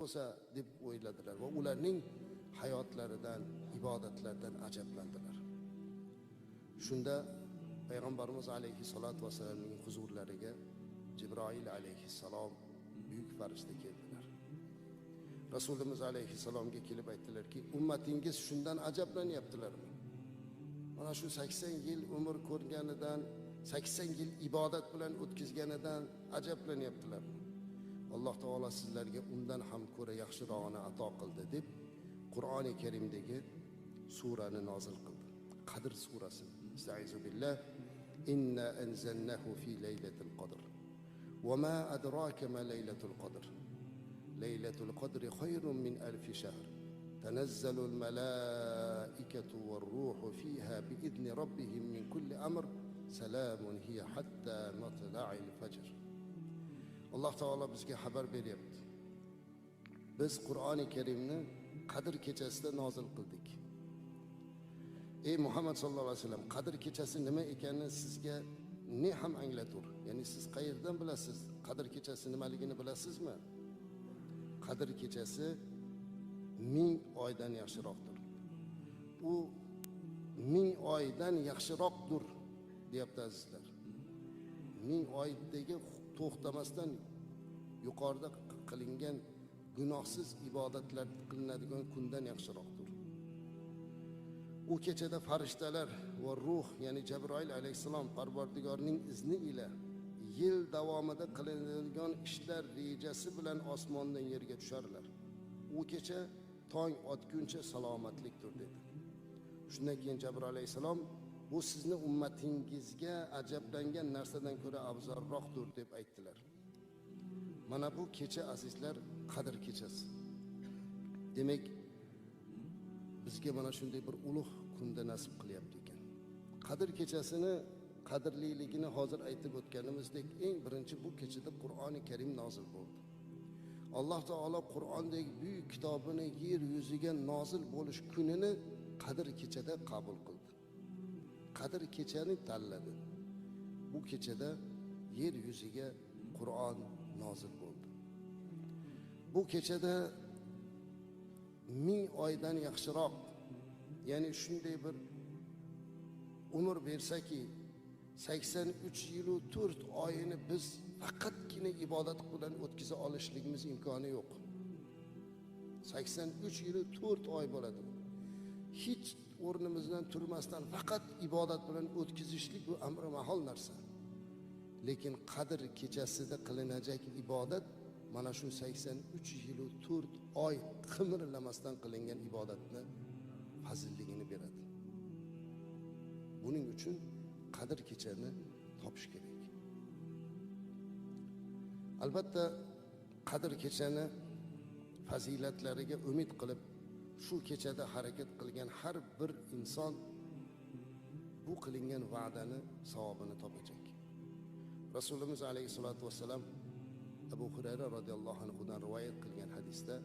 Bo'lsa deb o'yladilar va ularning hayotlaridan, ibodatlaridan ajablandilar. Shunda Payg'ambarimiz alayhissalatu vassalamning huzurlariga Jibroil alayhissalom buyuk farishta keldilar. Rasulimiz alayhissalomga kelib aytdilarki, ummatingiz shundan ajablanyaptilarmi? Mana shu 80 yil umr ko'rganidan, 80 yil ibodat bilan o'tkazganidan ajablanyaptilarmi? Alloh taolo sizlarga undan ham ko'ra yaxshirog'ini ato qildi deb Qur'oni Karimdagi surani nozil qildi. Qadr surasi. Estaizu billah. Inna anzalnahu fi laylatil qadr. Va ma adraka ma laylatul qadr. Laylatul qadri khayrun min alfi shahr. Tanazzalul malaikatu war-ruhu fiha bi-idni robbihim min kulli amr. Salamun hiya hatta matla'il fajr. Alloh taolo bizga xabar beryapti. Biz Qur'oni Karimni Qadr kechasida nozil qildik. Ey Muhammad sallallohu alayhi vasallam, Qadr kechasi nima ekanini sizga ne ham anglatur? Ya'ni siz qayerdan bilasiz? Qadr kechasi nimaligini bilasizmi? Qadr kechasi 1000 oydan yaxshiroqdir. U 1000 oydan yaxshiroqdir deyapti azizlar. 1000 oydagi to'xtamasdan yuqorida qilingan gunohsiz ibodatlar qilinadigan kundan yaxshiroqdir. U kechada farishtalar va ruh, ya'ni Jabroil alayhissalom Parvardigorning izni ila yil davomida qilinadigan ishlar rejasi bilan osmondan yerga tusharlar. U kecha tong otguncha salomatlikdir dedi. Shundan keyin Jabroil alayhissalom bu sizni ummatingizga ajablangan narsadan ko'ra afzalroqdir deb aytdilar. Mana bu kecha azizlar Qadr kechasi. Demak, bizga mana shunday bir ulug' kunda nasib qilyapti ekan. Qadr kechasini qadrliligini hozir aytib o'tganimizdek, eng birinchi bu kechada Qur'oni Karim nozil bo'ldi. Alloh taolo Qur'ondagi buyuk kitobini yer yuziga nozil bo'lish kunini Qadr kechada qabul qildi. Qadr kechani tanladi. Bu kechada yer yuziga Qur'on nozil bo'ldi. Bu kechada 1000 oydan yaxshiroq, ya'ni shunday bir umr bersaki, 83 yil 4 oyini biz faqatgina ibodat bilan o'tkaza olishligimiz imkoni yo'q. 83 yil 4 oy bo'ladi. Hech o'rnimizdan turmasdan faqat ibodat bilan o'tkazishlik bu amri mahol narsa. Lekin Qadr kechasida qilinajak ibodat mana shu 83 yil 4 oy qimirlamasdan qilingan ibodatni fazilligini beradi. Buning uchun Qadr kechani topish kerak. Albatta Qadr kechani fazilatlariga umid qilib shu kechada harakat qilgan har bir inson bu qilingan va'dani savobini topajak. Rasulimiz alayhisolatu vassalam Abu Hurayra radhiyallohu anhudan rivoyat qilgan hadisda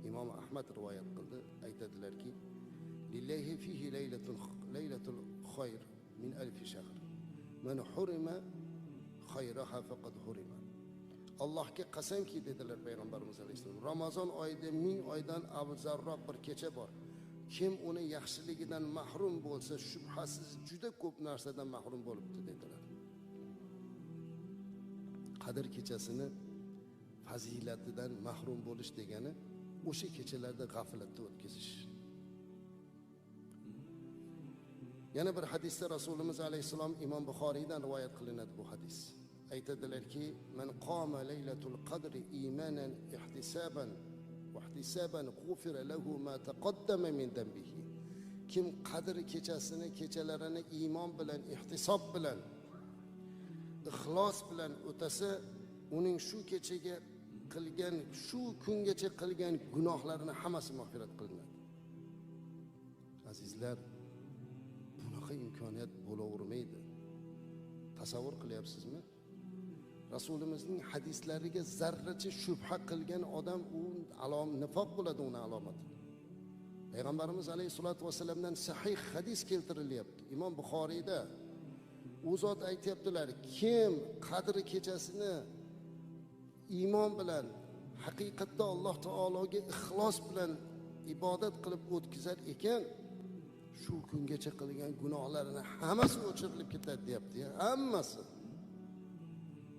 Imom Ahmad rivoyat qildi, aytadilarki: "Lillahi fihi laylatul khayr min alf shahr. Man hurima khayraha faqad hurima." Allohga qasamki dedilar Payg'ambarimiz alayhissalom, Ramazon oyida 1000 oydan afzalroq bir kecha bor. Kim uni yaxshiligidan mahrum bo'lsa, shubhasiz juda ko'p narsadan mahrum bo'libdi dedilar. Qadr kechasini fazilatidan mahrum bo'lish degani o'sha kechalarda g'aflatda o'tkazish. Yana bir hadisda Rasulimiz alayhissalom Imom Buxoriydan rivoyat qilinadi bu hadis. Aytadilarki: "Man qoma laylatul qadri imanan ihtisaban va ihtisaban ghufira lahu ma taqaddama min dambihi." Kim Qadr kechasini, kechalarini iymon bilan, ihtisob bilan, ixlos bilan o'tasa, uning shu kechaga qilgan, shu kungacha qilgan gunohlarini hammasi mag'firat qilinadi. Azizlar, bunaqa imkoniyat bo'lavermaydi. Tasavvur qilyapsizmi? Rasulimizning hadislariga zarracha shubha qilgan odam u nifoq bo'ladi, uni alomati. Payg'ambarimiz alayhisolatu vasallamdan sahih hadis keltirilyapti. Imom Buxoriyda u zot aytayaptilar, kim Qadr kechasini iymon bilan haqiqatda Alloh taologa ixlos bilan ibodat qilib o'tkazar ekan, shu kungacha qilgan gunohlarini hammasi o'chirilib ketadi deyapti, hammasi.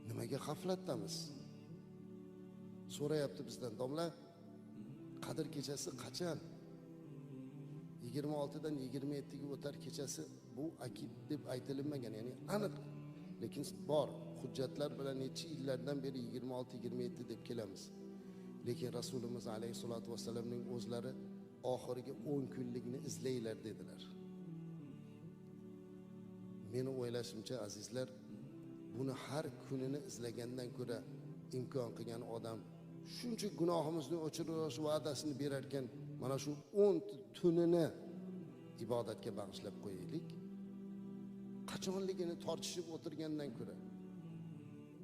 Nimaga g'aflatdamiz? So'rayapti bizdan domla, Qadr kechasi qachon? 26 dan 27 ga o'tar kechasi bu akid deb aytilinmagan, ya'ni aniq, lekin bor hujjatlar bilan necha yillardan beri 26-27 deb kelamiz. Lekin Rasulimiz alayhisolatu vasallamning o'zlari oxirgi 10 kunlikni izlanglar dedilar. Meni o'ylashimcha azizlar, buni har kunini izlagandan ko'ra imkon qilgan odam shuncha gunohimizni o'chirish va'dasini berar ekan, mana shu 10 tunini ibodatga bag'ishlab qo'yaylik. Qachonligini tortishib o'tirgandan ko'ra,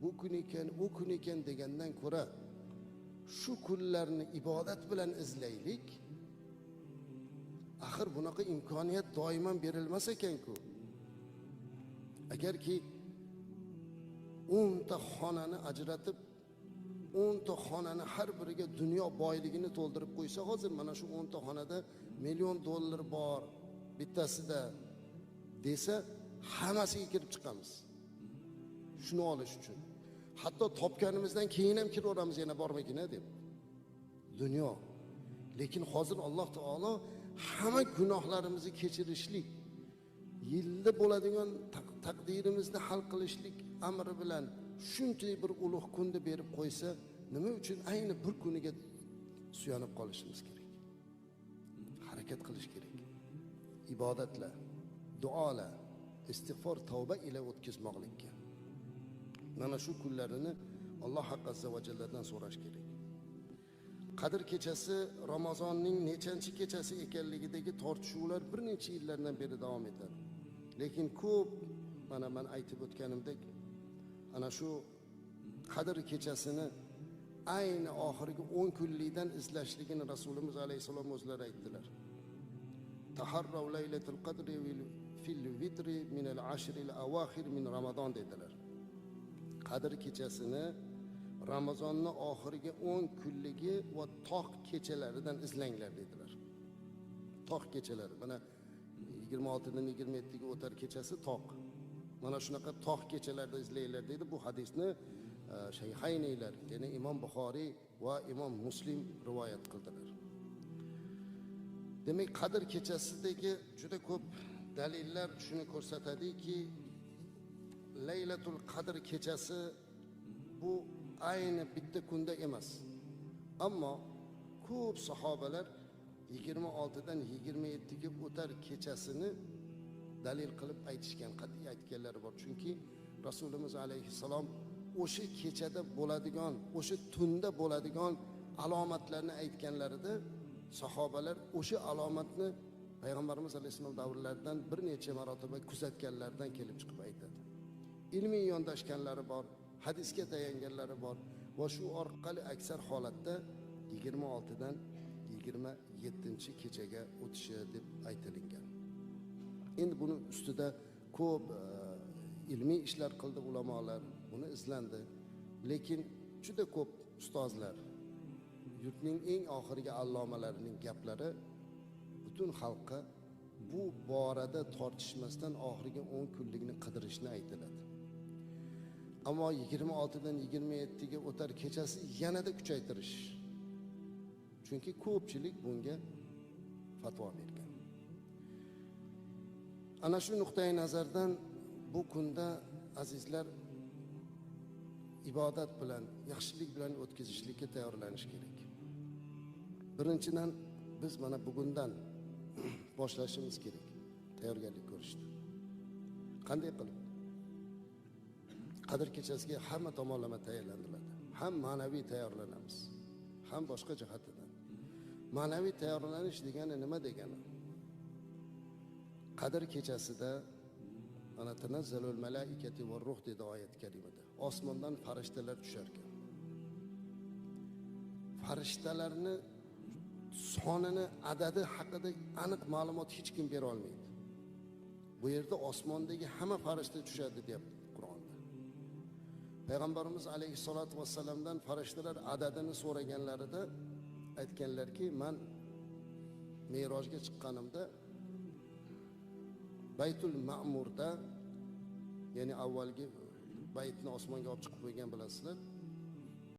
bu kun ekan, u kun ekan degandan ko'ra shu kunlarni ibodat bilan izlaylik. Axir bunaqa imkoniyat doimo berilmas ekan-ku. Agarki 10 ta xonani ajratib, 10 ta xonani har biriga dunyo boyligini to'ldirib qo'ysa, hozir mana shu 10 ta xonada million dollar bor bittasida desa, hammasiga kirib chiqamiz. Shuni olish uchun. Hatto topganimizdan keyin ham kiraveramiz, yana bormagina deb. Dunyo. Lekin hozir Alloh taolo hamma gunohlarimizni kechirishlik, yilda bo'ladigan taqdirimizni hal qilishlik amri bilan shunchalik bir ulug' kunni berib qo'ysa, nima uchun ayni bir kuniga suyanib qolishimiz kerak? Harakat qilish kerak. Ibodatlar, duolar, istig'for, tavba ila o'tkazmoqlikka. Mana shu kunlarini Alloh azza va jalladan so'rash kerak. Qadr kechasi Ramazonning nechanchi kechasi ekanligidagi tortishuvlar bir necha yillardan beri davom etadi. Lekin ko'p, mana men aytib o'tganimdek, ana shu Qadr kechasini ayni oxirgi 10 kunlikdan izlashligini Rasulimiz alayhisalom o'zlari aytdilar. Taharrav laylatul qadri fil vitri min al-ashr al-awakhir min Ramazon dedilar. Qadr kechasini Ramazonning oxirgi 10 kunligi va tog' kechalaridan izlanglar dedilar. Tog' kechalari, mana 26 dan 27 ga o'tar kechasi tog'. Mana shunaqa tog' kechalarda izlanglar dedi. Bu hadisni Shayxayniylar, ya'ni Imom Buxoriy va Imom Muslim rivoyat qildilar. Demak, Qadr kechasidagi juda ko'p dalillar shuni ko'rsatadiki, Laylatul Qadr kechasi bu ayni bitta kunda emas. Ammo ko'p sahobalar 26 dan 27 ga o'tar kechasini dalil qilib aytishgan, qat'iy aytganlari bor. Chunki Rasulimiz alayhissalom o'sha kechada bo'ladigan, o'sha tunda bo'ladigan alomatlarni aytganlarida sahobalar o'sha alomatni Payg'ambarimiz alayhissalom davrlaridan bir necha marotaba kuzatganlaridan kelib chiqib aytadi. Ilmiy yondashganlari bor, hadisga tayanganlari bor va shu orqali aksar holatda 26 dan 27 kechaga o'tishi deb aytilingan. Endi buni ustida ko'p ilmiy ishlar qildi ulamolar, buni izlandi. Lekin juda ko'p ustozlar, yurtning eng oxirgi allomalarining gaplari butun xalqqa bu borada tortishmasdan oxirgi 10 kunlikni qidirishni aytiladi. Ammo 26 dan 27 ga o'tar kechasi yanada kuchaytirish. Chunki ko'pchilik bunga fatvo bergan. Ana shu nuqtai nazardan bu kunda azizlar ibodat bilan, yaxshilik bilan o'tkazishlikka tayyorlanish kerak. Birinchidan biz mana bugundan boshlashimiz kerak tayyorgarlik ko'rishni. Qanday qilib? Qadr kechasiga hamma tomonlama tayyorlaniladi. Ham ma'naviy tayyorlanamiz, ham boshqa jihatidan. Ma'naviy tayyorlanish degani nima degani? Qadr kechasida mana tanazzalul malaikati va ruh dedi oyat karimada. Osmondan farishtalar tushar ekan. Farishtalarni sonini, adadi haqida aniq ma'lumot hech kim bera olmaydi. Bu yerda osmondagi hamma farishta tushadi deyapti Qur'onda. Payg'ambarimiz alayhissalotu vassalamdan farishtalar adadini so'raganlarida aytganlarki, man Merojga chiqqanimda Baytul Ma'murda, ya'ni avvalgi baytni osmonga olib chiqib qo'ygan bilasizlar,